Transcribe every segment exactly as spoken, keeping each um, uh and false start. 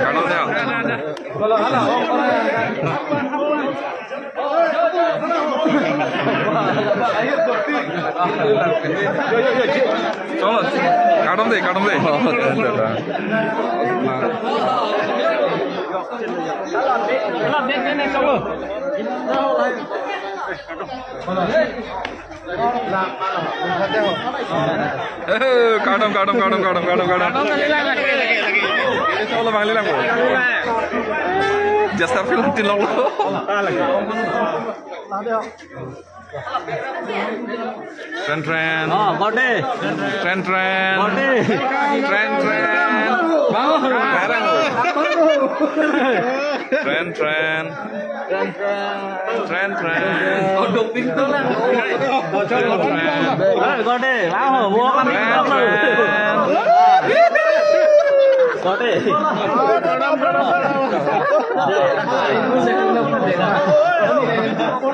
Kardom dei. Cholo, kardom dei, kardom dei. Eh, kardom, kardom, kardom, kardom, kardom, kardom. Cholo, bang lilang po. Jester film tin long lo. Tren, tren. Oh, gode. Tren, tren. Gode. Tren, tren. Bang, barang. Tren, tren. Tren, tren. Tren, tren. Oh, doping to lah. Tren, tren. Eh, gode. Aho, wo kami. Tren, tren. Gode. Live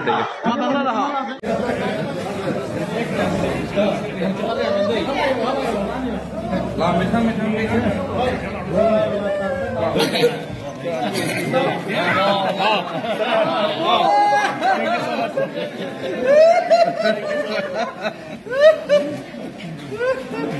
dei.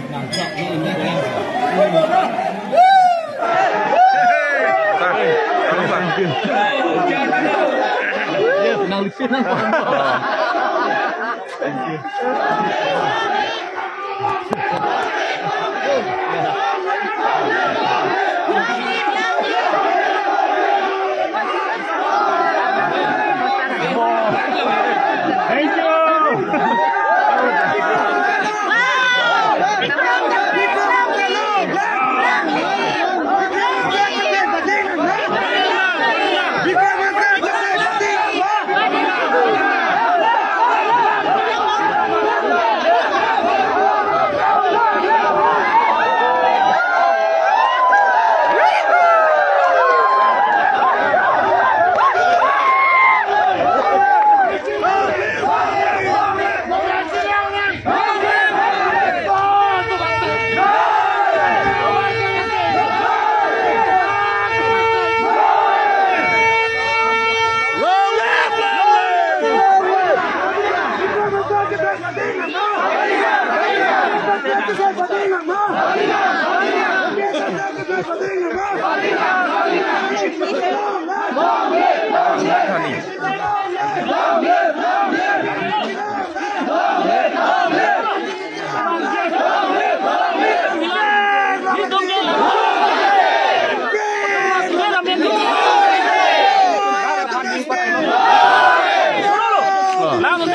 Langsung.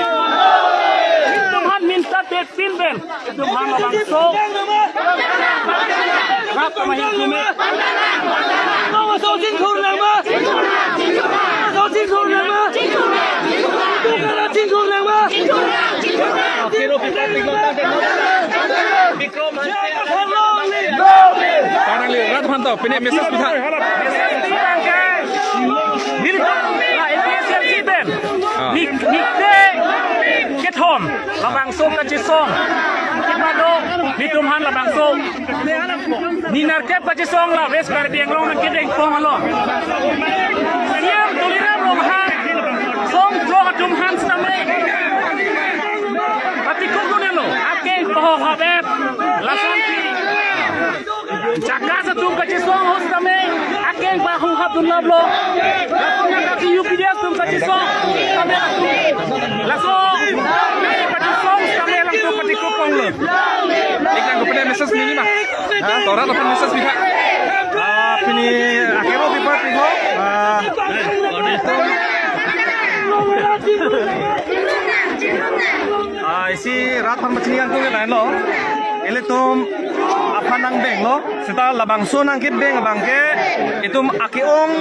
Itum aphan minta pepin pen. Itum aphan labangso. Rap kemahin kumi. Labangso chingthur nangma. Labangso chingthur nangma. Chingthur nangma. Parang li rat aphan to, pine message pitha. Nil, la A P H L C pen. Ah. Nik, nik te kethom. Labangso kachesong. Kipado, nitum aphan labangso. Ni nerkep kachesong la West Karbi Anglong nangkedeng pon along. C M Tuliram Ronghang. Song throk atum aphan sitame. Pati kukun elo. Akeng paho habet. Lason ki. Jakas atum kachesong ahut sitame, akeng ba hung hap dun laplo. Laso na kati U P D F atum kachesong sitame atum. Laso kachesong sitame alangtum pati kukun lo. Ikang kupede message nini ma. Ha, to rat aphan message bika. Ah, pini akero pipat piho. Ah, ah, isi rat aphan pachini angkung ke lain lo. Ilitum aphan nangdenglo. Seta labangso nangkedeng abangke itum ake-ong.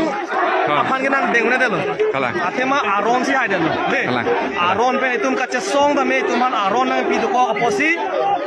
Ha. Aphan ke nangdeng un-edetlo. Kalang. Athema aron si haidetlo. De. Kalang. Aron pen itum kachesong tame itum aphan aron nangpidukok apotsi.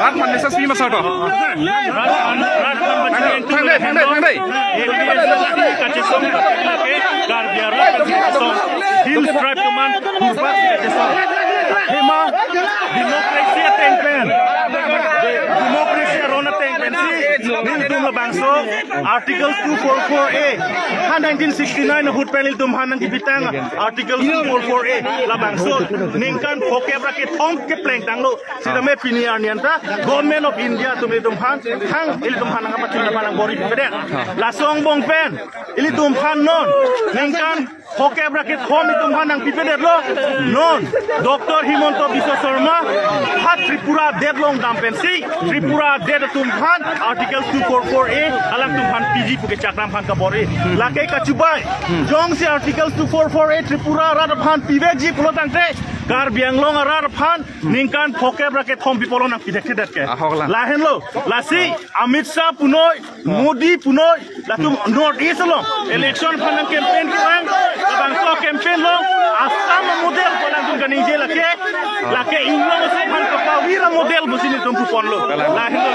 Rat aphan message pima sar to. Rat aphan, rat aphan bachini. Thang dei, thang dei, thang dei. A P H L C kachesong lake Karbi arat aphan kachesong. Hill tribe atum aphan purba kachesong. Hema, democracy ateng pen, democracy aron ateng pensi nelitum labangso Article two four four A, ha nineteen sixty-nine ahut pen ilitum aphan nangkepitang Article two four four A, labangso ningkan phokep ra kethom kepleng tanglo. Sitame pini arni anta Government of India atum ilitum aphan, hang ilitum aphan nangkapachun aphan nangbor-ipedet. Laso angbong pen ilitum aphan non ningkan phokep ra kethom ilitum aphan nangpipedetlo. Non Doctor Himanta Biswa Sarma ha Tripura adet along dam pensi Tripura adet atum aphan Article two four four A alangtum aphan piji pu kechakram aphan kabor-i. Lake kachibai. Jongsi Article two four four A Tripura arat aphan pivekji pulo tangte Karbi Anglong arat aphan ningkan phokep ra kethom pi pulo nangpidet kedet ke. Ahok lang. Lahenlo, lasi Amit Shah punoi, Modi punoi, latum North East along election aphan nang campaign kevang, labangso campaign along Assam model pu alangtum kaningje lake, lake inglong aso aphan kapavir amodel pusi nelitum puponlo. Lahenlo.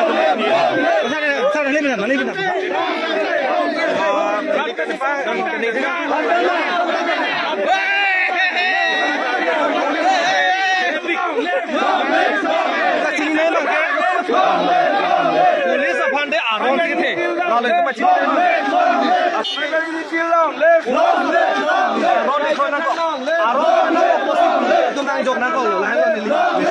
Police aphan de aron kethe. Lalu itu pachini. Aron itu nangkok. Aron itu nangkok. Itu nangkok, nangkok. Lalu ini.